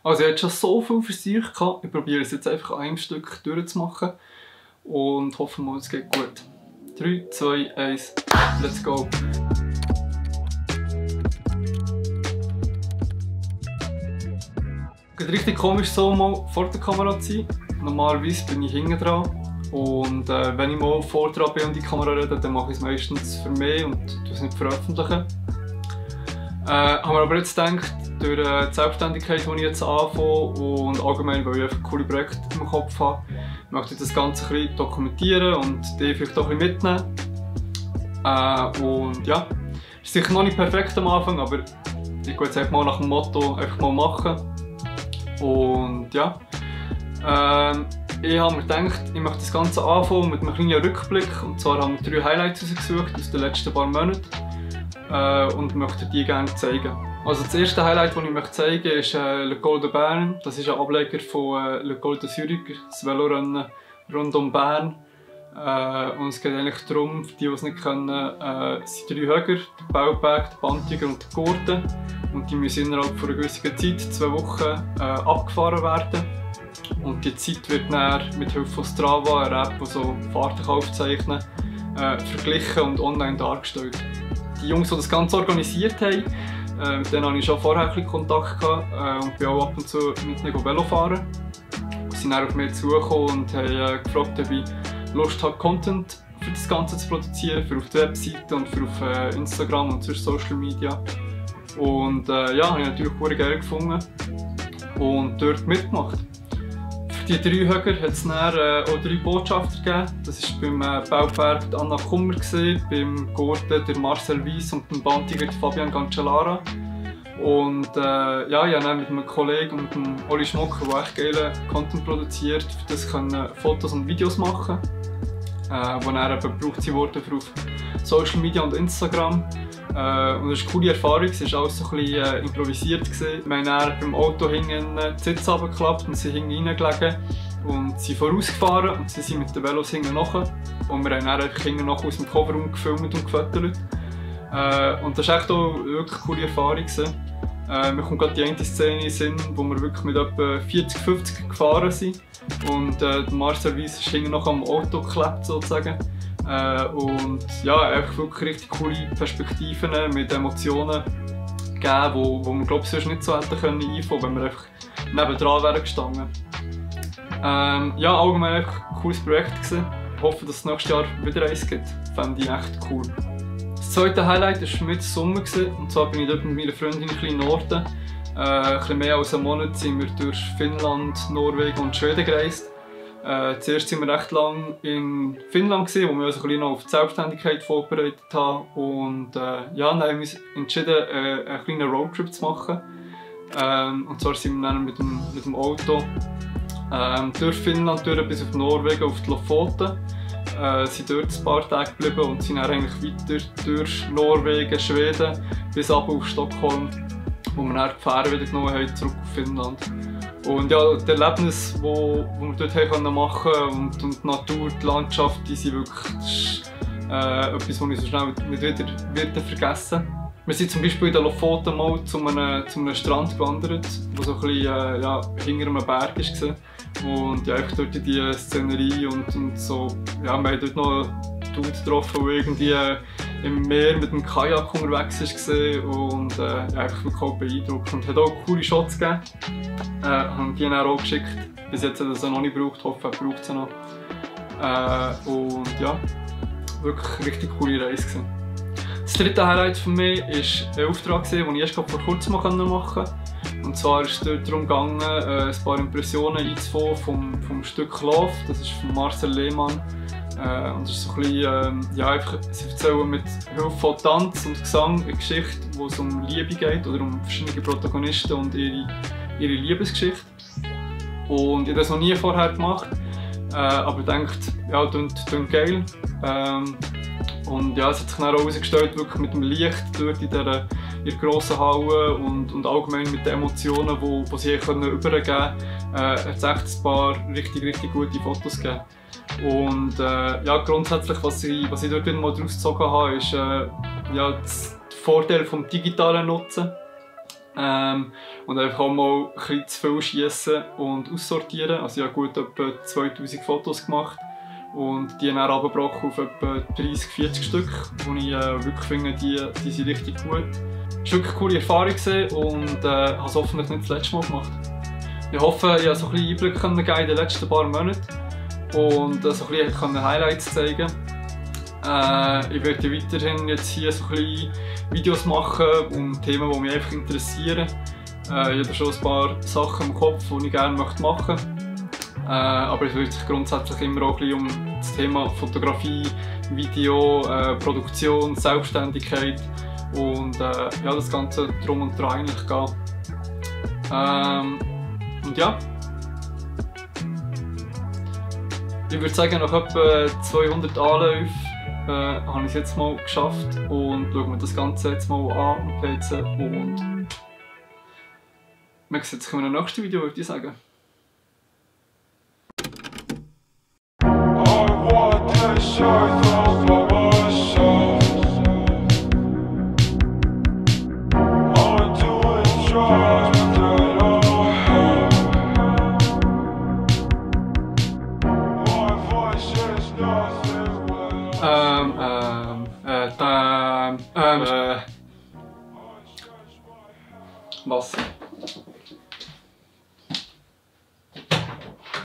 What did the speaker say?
Also ich hatte schon so viel Versuche gehabt. Ich probiere es jetzt einfach an einem Stück durchzumachen und hoffe mal, es geht gut. 3, 2, 1, let's go! Es ist richtig komisch, so mal vor der Kamera zu sein. Normalerweise bin ich hinten dran. Und wenn ich mal vor dran bin und die Kamera rede, dann mache ich es meistens für mich und es nicht veröffentlichen. Haben wir aber jetzt gedacht, durch die Selbstständigkeit, die ich jetzt anfange und allgemein, weil ich einfach coole Projekte im Kopf habe, möchte ich das Ganze ein bisschen dokumentieren und die vielleicht auch ein bisschen mitnehmen. Und ja, ist sicher noch nicht perfekt am Anfang, aber ich gehe jetzt einfach mal nach dem Motto einfach mal machen. Und ja, ich habe mir gedacht, ich möchte das Ganze anfangen mit einem kleinen Rückblick. Und zwar haben wir 3 Highlights rausgesucht aus den letzten paar Monaten und möchte die gerne zeigen. Also das erste Highlight, das ich möchte zeigen ist Le Col de Bern. Das ist ein Ableger von Le Col de Zurich, das Velorennen rund um Bern. Und es geht eigentlich darum, für die es nicht kennen, sind 3 Höger, der Bauberg, der Bantiger und der Gurten. Und die müssen innerhalb von einer gewissen Zeit, 2 Wochen, abgefahren werden. Und die Zeit wird dann mit Hilfe von Strava, einer App, die so Fahrten aufzeichnen kann, verglichen und online dargestellt. Die Jungs, die das Ganze organisiert haben, mit denen hatte ich schon vorher ein bisschen Kontakt gehabt, und bin auch ab und zu mit ihnen Velo fahren. Sie sind dann auf mich zugekommen und haben gefragt, ob ich Lust habe, Content für das Ganze zu produzieren, für auf der Webseite und für auf Instagram und sonst Social Media. Und ja, habe ich natürlich sehr geil gefunden und dort mitgemacht. Für die 3 Höger hat es dann auch 3 Botschafter gegeben. Das war beim Bauberg Anna Kummer, beim Gurten der Marcel Weiss und beim Bantiger Fabian Cancellara. Und ja, ich habe dann mit einem Kollegen, mit dem Oli Schmucker, der echt geile Content produziert, für das können Fotos und Videos machen, die dann eben gebraucht wurden für auf Social Media und Instagram. Und das war eine coole Erfahrung, es war alles so ein bisschen improvisiert. Wir haben dann beim Auto hinten die Sitze runtergeklappt und sind hinten reingelegen und sind vorausgefahren und sie sind mit den Velos hinten nachher. Und wir haben dann einfach hinten nachher aus dem Kofferraum gefilmt und gefotografiert. Und das war echt auch eine wirklich coole Erfahrung. Mir kommt gerade die eine Szene in den Sinn, wo wir wirklich mit etwa 40, 50 gefahren sind. Und der Marcel Weiss ist hinten noch am Auto geklebt sozusagen. Und ja, einfach wirklich richtig coole Perspektiven mit Emotionen gegeben, wo wir glaube ich sonst nicht so hätten einfangen können, wenn wir einfach nebendran wären gestanden. Ja, allgemein einfach ein cooles Projekt gewesen. Ich hoffe, dass es nächstes Jahr wieder eins gibt. Fände ich echt cool. Das zweite Highlight war für mich der Sommer und zwar bin ich dort mit meiner Freundin ein bisschen in Norden. Ein bisschen mehr als einen Monat sind wir durch Finnland, Norwegen und Schweden gereist. Zuerst waren wir recht lange in Finnland, wo wir uns ein bisschen noch auf die Selbstständigkeit vorbereitet haben. Und ja, dann haben wir uns entschieden, einen kleinen Roadtrip zu machen. Und zwar sind wir dann mit dem Auto durch Finnland durch bis auf Norwegen, auf die Lofoten. Sind dort ein paar Tage geblieben und sind dann eigentlich weiter durch Norwegen, Schweden bis ab auf Stockholm, wo wir dann die Fähre wieder genommen haben, zurück auf Finnland. Und ja, die Erlebnisse, die wir dort machen konnten und die Natur, die Landschaft, die sind wirklich etwas, das ich so schnell nicht wieder vergessen. Wir sind zum Beispiel in den Lofoten mal zu einem Strand gewandert, der so ein bisschen ja, hinter einem Berg war. Und ja, einfach dort die Szenerie und so, ja, wir haben dort noch einen Dude getroffen, der irgendwie im Meer mit dem Kajak unterwegs war und ja, einfach wirklich auch beeindruckt und hat auch coole Shots gegeben. Haben die dann auch geschickt. Bis jetzt hat er sie noch nicht gebraucht, hoffe, er braucht sie noch. Und ja, wirklich richtig coole Reise gewesen. Das dritte Highlight für mich war ein Auftrag, den ich erst vor kurzem machen konnte. Und zwar ist es dort darum gegangen, ein paar Impressionen einzufangen vom Stück Love. Das ist von Marcel Lehmann. Und das ist so ein bisschen, ja, einfach, sie erzählen mit Hilfe von Tanz und Gesang eine Geschichte, wo es um Liebe geht oder um verschiedene Protagonisten und ihre Liebesgeschichte. Und ich habe das noch nie vorher gemacht, aber ich dachte, ja, klingt geil. Und ja, es hat sich dann auch herausgestellt, wirklich mit dem Licht dort in der grossen Halle und allgemein mit den Emotionen, die sie übergeben konnten, hat es echt ein paar richtig gute Fotos gegeben. Und ja, grundsätzlich, was ich dort wieder mal daraus gezogen habe, ist ja, der Vorteil vom digitalen Nutzen. Und einfach auch mal ein bisschen zu viel schiessen und aussortieren. Also ich habe gut etwa 2000 Fotos gemacht und die dann runtergebrochen auf etwa 30-40 Stück, wo ich wirklich finde, die sind richtig gut. Es war wirklich eine coole Erfahrung und habe es hoffentlich nicht das letzte Mal gemacht. Ich hoffe, ich konnte so ein bisschen Einblick geben in den letzten paar Monaten und so ein bisschen Highlights zeigen. Ich werde weiterhin jetzt hier so ein bisschen Videos machen um Themen, die mich einfach interessieren. Ich habe schon ein paar Sachen im Kopf, die ich gerne machen möchte. Aber es wird sich grundsätzlich immer auch ein bisschen um das Thema Fotografie, Video, Produktion, Selbstständigkeit und ja, das Ganze drum und dran eigentlich gehen. Und ja, ich würde sagen, nach etwa 200 Anläufen habe ich es jetzt mal geschafft und schauen wir das Ganze jetzt mal an am PC und wir sehen uns in einem nächsten Video, würde ich sagen. Was?